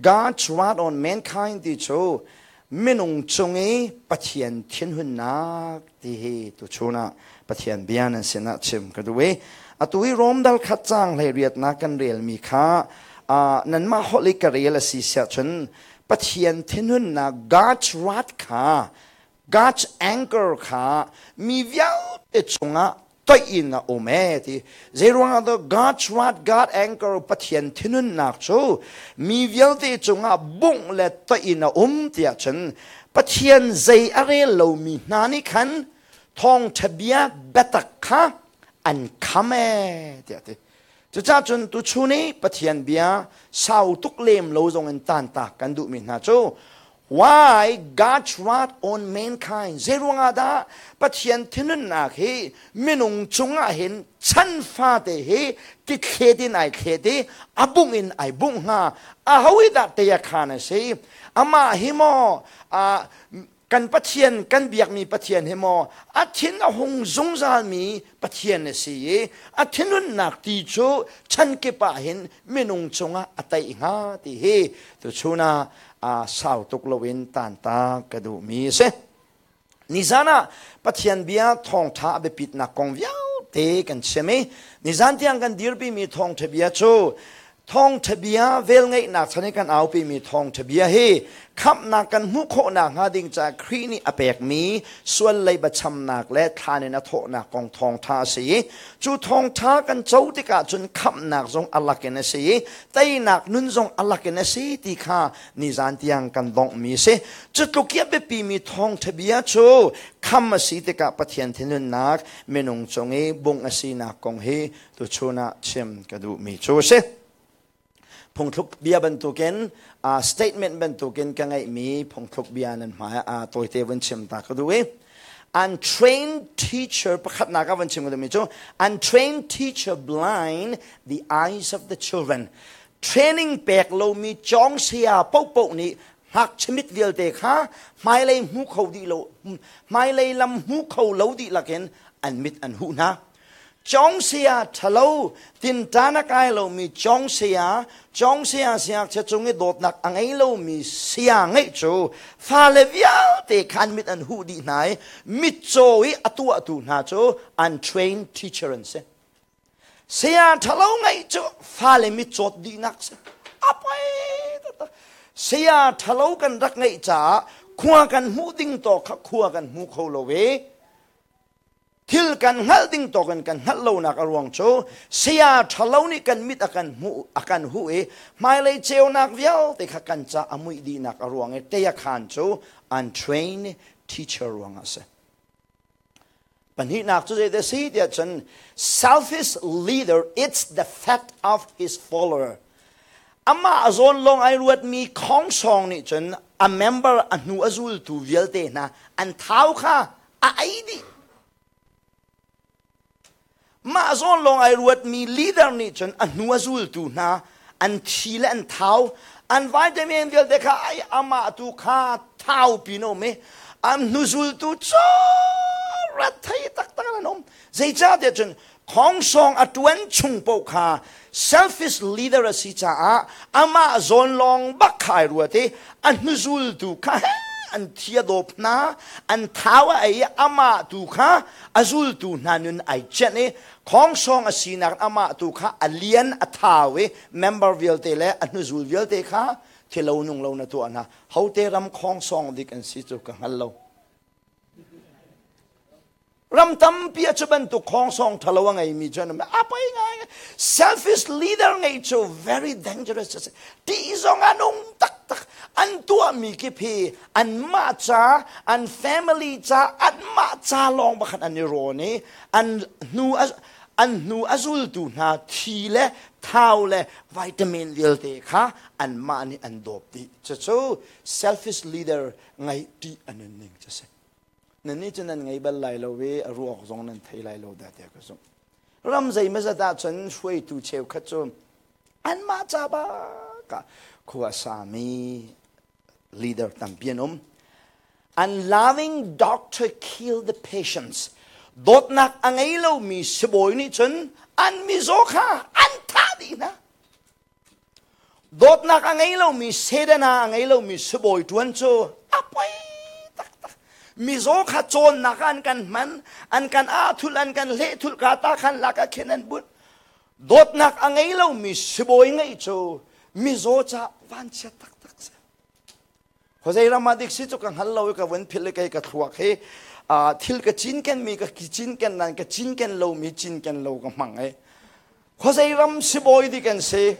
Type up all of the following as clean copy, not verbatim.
God's wrath on mankind ti cu minung cung i Pathian thinhunnak ti hi tuchun ah Pathian bia nan sinah chim ka duh i atu i Rom dal khat caang 18nak kan relmi kha nanmah holh i ka rel a si siah cun Pathian thinhunnak, God's wrath kha, God's anger kha mi vialte cungah toih in a um e ti. Zeiruangah dah God's wrath, God anger, Pathian thinhunnak cu mi vialte cungah bungh le toih in a um tiah cun Pathian zei a rel lomi hna nih khan thawngṭha bia biatak kha an kham e tiah ti. Cucaah cun tuchun i Pathian bia sau tuk lem lo zong in tantak kan duhmi hna cu, why God's wrath on mankind? Zeiruangah dah Pathian thinhunnak hi minung cungah hin chan fate hi tithlet in ai thlet i a bungh in ai bungh hnga? Aho hi dah tei a khan a si? Amah hi maw kan Pathian, kan biakmi Pathian hi maw a thin a hung zungzalmi Pathian a si i a thinhunnak ti cu chan kip ah hin minung cungah a taih hnga ti hi tuchun ah sau tuk loin tanta ka duhmi a si. Nizan ah Pathian bia thawngṭha a biapitnak kong vialte kan chim i nizan tiang kan dirpimi thawngṭha bia cu thawngṭha bia, velngeihnak chan i kan aupimi thawngṭha bia hi khamhnak kan hmuh khawhnak hnga ding caah Khrih nih a pekmi sual leiba chamnak le thlan in a thawhnak kong thawngṭha a si i cu thawngṭha kan co tikah cun khamhnak zong a lakin a si i teinak nun zong a lakin a si ti kha nizan tiang kan donghmi a si. Cu tluk i a biapimi thawngṭha bia cu kham a si tikah Pathian thinhunnak minung cung i bungh a sinak kong hi tuchun ah chim ka duhmi cu a si. Phungthluk bia bantukin, statement bantukin ka ngeihmi phungthluk bia nan hmai ah tawite vun chim ta ka duh i untrained teacher, pakhatnak ah vun chim ka duhmi cu, untrained teacher blind the eyes of the children. Training pek lomi cawng saya paohpaoh nih ngakchia mit vialte kha hmailei hmu kho dih lo, hmailei lam hmu kho lo dihlak in an mit an huh hna. Cawng saya ṭhalo, tinṭan a kai lomi cawng saya, cawng saya siangngakchia cung i dawtnak a ngei lomi saya ngeih cu fale vialte khan mit an huh dih hna i mitcaw i a tuahtu hna cu untrained teacher an si. Saya ṭhalo ngeih cu fale mitcawt dihnak si. A poi taktak. Saya ṭhalo kan rak ngeih caah khua kan hmuh ding tawk kha khua kan hmu kho lo i thil kan hngalh ding tawk in kan hngalh lonak a ruang cu saya ṭhalo nih kan mit a kan hmuh, a kan huh i hmailei ceunak vialte kha kan ca a muih dihnak a ruang i tei a khaan cu untrained teacher ruang ah a si. Pahnihnak cu zeidah si tiah cun, selfish leader eats the fat of his follower. Amah a zawn lawng ai ruatmi khongsawng nih cun a member, a hnu a zultu vialte hna an thau kha a ei dih. Mah zawn lawng ai ruatmi leader nih cun a hnu a zultu hna an thi le an thau, an vitamin vialte kha ai, amah tu kha thau pin um i an hnu zultu cu rat thei taktak an um. Zeicahtiah cun khongsawng a tuan chung paoh kha selfish leader a si caah amah zawn lawng bak kha ai ruat i a hnuzultu kha an thi a dawp hna, an thau a ei i amah tu kha a zultu hna nun ai cenh i khongsawng a sinak amah tu kha a lian a thau i member vialte le a hnuzul vialte kha thilo nung lo na tuah hna. Hote ram khongsawng dik an si cu ka hngal lo. Ram tampi a cu bantuk khongsawng ṭhalo a ngeimi cu an um. A poi ngai. Selfish leader ngeih cu very dangerous a si. Ṭih zong an um taktak. An tuahmi kip hi anmah ca, an family ca, anmah ca lawng bakhan an i rawn i an hnu a zultu hna thi le thau le vitamin vialte kha anmah nih an dawp dih. Cucu selfish leader ngeih ṭih a nunning cu si. Nannih cu nan ngei bal lai lo i a ruak zong nan thei lai lo dah tiah ka zumh. Ram zeimazat ah cun hruaitu cheukhat cu anmah ca bak ah khua sami leader tampi an um. Unloving doctor kill the patients. Dawtnak a ngei lomi sibawi nih cun an mizaw kha an thah dih hna. Dawtnak a ngei lomi sedana a ngei lomi sibawi ṭuan cu a poi taktak. Mizaw kha cawnnak ah an kan hman, an kan ahthulh, an kan hlehthulh ka ta khan lak ah khin an bunh. Dawtnak a ngei lomi sibawi ngeih cu mizaw ca vanchiat taktak si. Khawzei ram ah dik si cu ka hngal lo i ka vun philh i kei ka thluak hi thil ka cinken mi ka cinken nan ka cinken lo mi cinken lo ka hmang i khuazei ram sibawi dik an si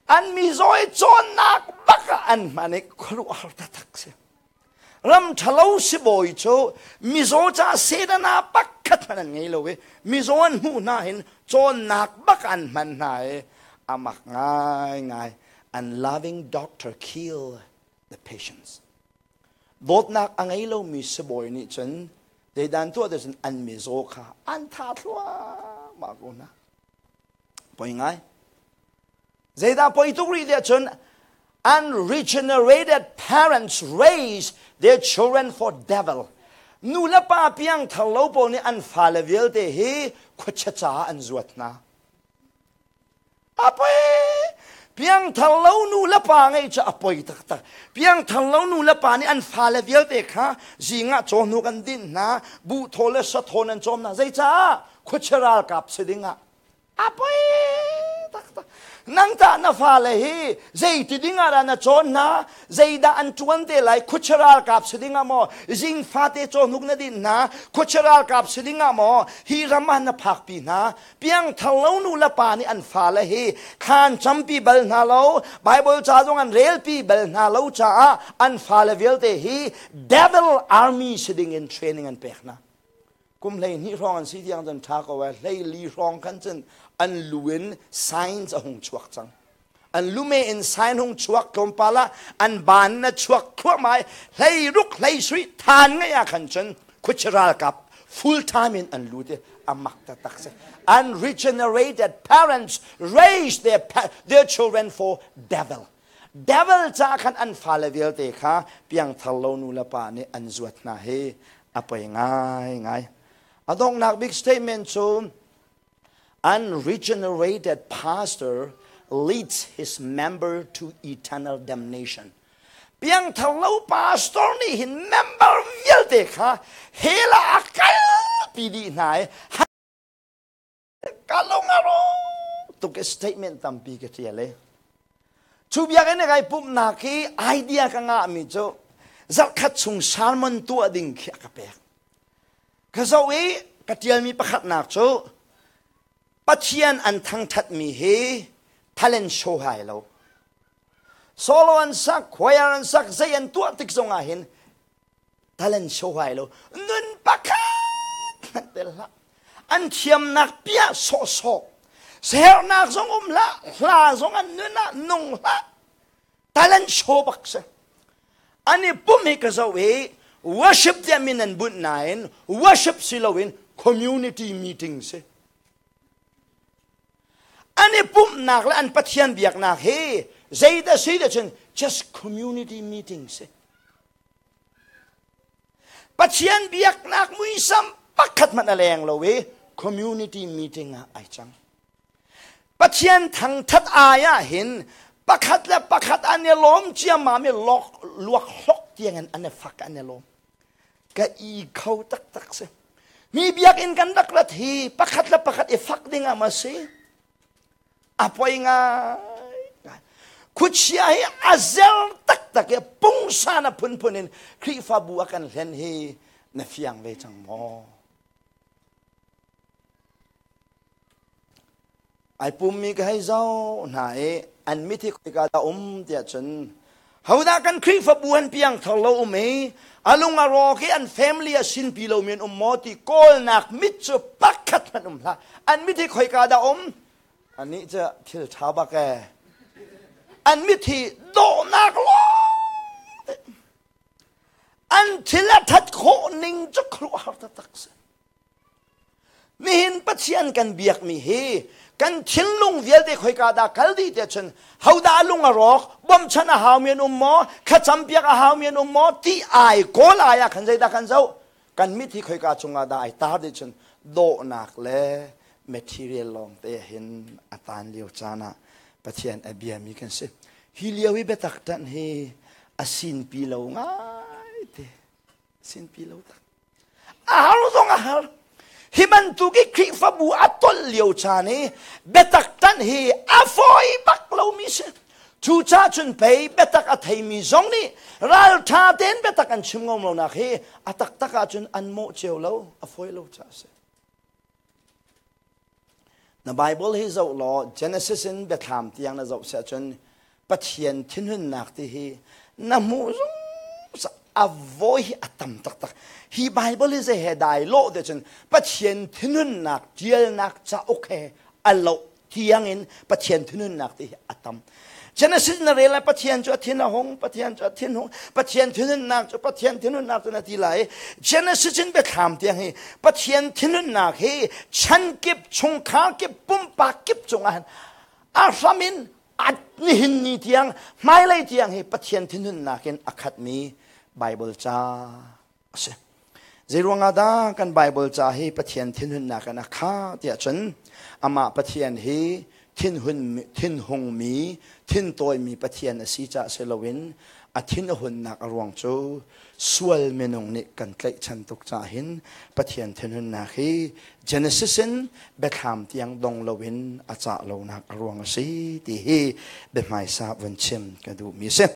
an mi zawi cawnnak bak ah an hman i khuaruahhar taktak si. Ram ṭhalo sibawi cu mizaw ca sedana pakhat hmanh an ngei lo i mizaw an hmuh hna hin cawnnak bak an hman hna i a mak ngaingai. Unloving doctor kill the patients. Dawtnak a ngei lomi sibawi nih cun zeidan tuah te cun an mizaw kha an tha thluahmah ko hna. Poi ngai. Zeidah poi tuk rih tiah cun unregenerated parents raise their children for devil. Nu le pa piang thar lo pawl nih an fale vialte hi khuachia caah an zuat hna. A poi. Piangthar lo nu le pa ngeih cu a poi taktak. Piangthar lo nu le pa nih an fale vialte kha zing ah cawhnuk an dinh hna, buhthaw le sathaw an cawm hna. Zeicah? Khuachia ralkap si ding ah. A poi taktak. Nang tah na fale hi zeiti ding ah dah na cawn hna? Zeidah an ṭuan te lai? Khuachia ralkap si ding ah maw? Zing fate cawhnuk na dinh hna? Khuachia ralkap si ding ah maw? Hi ram ah na phakpi hna? Piangthar lo nu le pa nih an fale hi thlan campi bal hna lo, Bible ca zong an relpi bal hna lo caah an fale vialte hi devil army si ding in training an pek hna. Kum 12 hrawng an si tiang cun ṭha ko ai, 14 hrawng khan cun an lu in science a hung chuak cang. An lume in sign hung chuak tlawmpal ah an ban na chuak thluahmah i 16 17 than ngeih ah khan cun khuachia ralkap full time in an lut i a mak taktak si. Unregenerated parents raise their children for devil. Devil ca khan an fale vialte kha piangthar lo nu le pa nih an zuat hna hi a poi ngaingai. A donghnak big statement cu unregenerated pastor leads his member to eternal damnation. Piangthar lo pastor nih hin member vialte kha hell ah a kalpi dih hna i ka lung a rawk tuk i statement tampi ka ṭial i cu biakinn i kai pumhnak hi idea ka ngahmi cu zarhkhat chung sermon tuah ding khi a ka pek. Ka zoh i ka ṭialmi pakhatnak cu Pathian an thangṭhatmi hi talent show hai lo. Solo an sak, choir an sak, zei an tuah tik zongah hin talent show hai lo. Nun pakhat hmanh tel hlah. An thiamnak piah sawhsawh. Sernak zong um hlah, hla zong an nun ah nung hlah. Talent show bak si. An i pum hi ka zoh i worship tiah min an bunh nain worship si loin community meeting si. An i pumhnak le an Pathian biaknak hi zeidah si dah cun just community meeting si. Pathian biaknak muisam pakhat hmanh a leng lo i community meeting ah ai cang. Pathian thangthat ai ah hin pakhat le pakhat an i lawm ciammam i luak hlok tiang in an i fak an i lawm. Ka i kho taktak si. Mi biakinn kan rak rat hi pakhat le pakhat i fak ding ah ma si? A poi ngai. Khuachia hi a zer taktak i pungsan a phunphun in Khrihfabu a kan hlen hi na fiang ve cang maw? Ai pummi ka hei zoh hna i an mit hi khoika dah um tiah cun hodah kan Khrihfabu an piangthar lo um i a lung a rawk i an family a sinpi lomi an um maw ti kawlnak mit cu pakhat hmanh um hlah. An mit hi khoika dah um? Anih cu thil ṭha bak ee. An mit hi dawhnak lawng an thil a ṭhat khawh ning cu khuaruahhar taktak si. Nihin Pathian kan biakmi hi kan thinlung vialte khoika dah kal dih tiah cun hodah lung a rawk, bawmchan a haumi an um maw, thlacampiak a haumi an um maw ti ai kawl ai ah khan zeidah kan zoh? Kan mit hi khoika cungah dah ai tar dih cun dawhnak le material lawng te hin a tan lio caan ah. Pathian a biami kan si. Hi lio i biatak ṭanh hi a sinpi lo ngai te. Sinpi lo tak. A har zong a har. Hi bantuk i Khrihfabu a tolh lio caan i biatak ṭanh hi a fawi bak lomi si. Cucaah cun pei biatak a theimi zong nih ralṭha tein biatak an chim ngam lonak hi a taktak ahcun an mawh cio lo, a fawi lo caah a si. Na Bible hi zoh law Genesis in Biathlam tiang na zoh si ahcun Pathian thinhunnak ti hi na hmuh zungzal a voi hi a tam taktak. Hi Bible hi zei he dai lawh te cun Pathian thinhunnak tialnak cauk he a loh tiangin Pathian thinhunnak ti hi a tam. Genesis na rel lai Pathian cu a thin a hung, Pathian cu a thin hung, Pathian thinhunnak cu Pathian thinhunnak cu na ti lai. Genesis in biathlam tiang hi Pathian thinhunnak hi chan kip, chungkhar kip, pumpak kip cungah hin a hram in a nihin ni tiang hmailei tiang hi Pathian thinhunnak in a khatmi Bible ca a si. Zeiruangah dah kan Bible ca hi Pathian thinhunnak in a khah tiah cun amah Pathian hi thinhun thinhungmi thintawimi Pathian a si caah si loin a thin a hunnak a ruang cu sual minung nih kan tlaihchan tuk caah hin Pathian thinhunnak hi Genesis in biathlam tiang dong loin a cah lonak a ruang a si ti hi biahmaisa vun chim ka duhmi a si.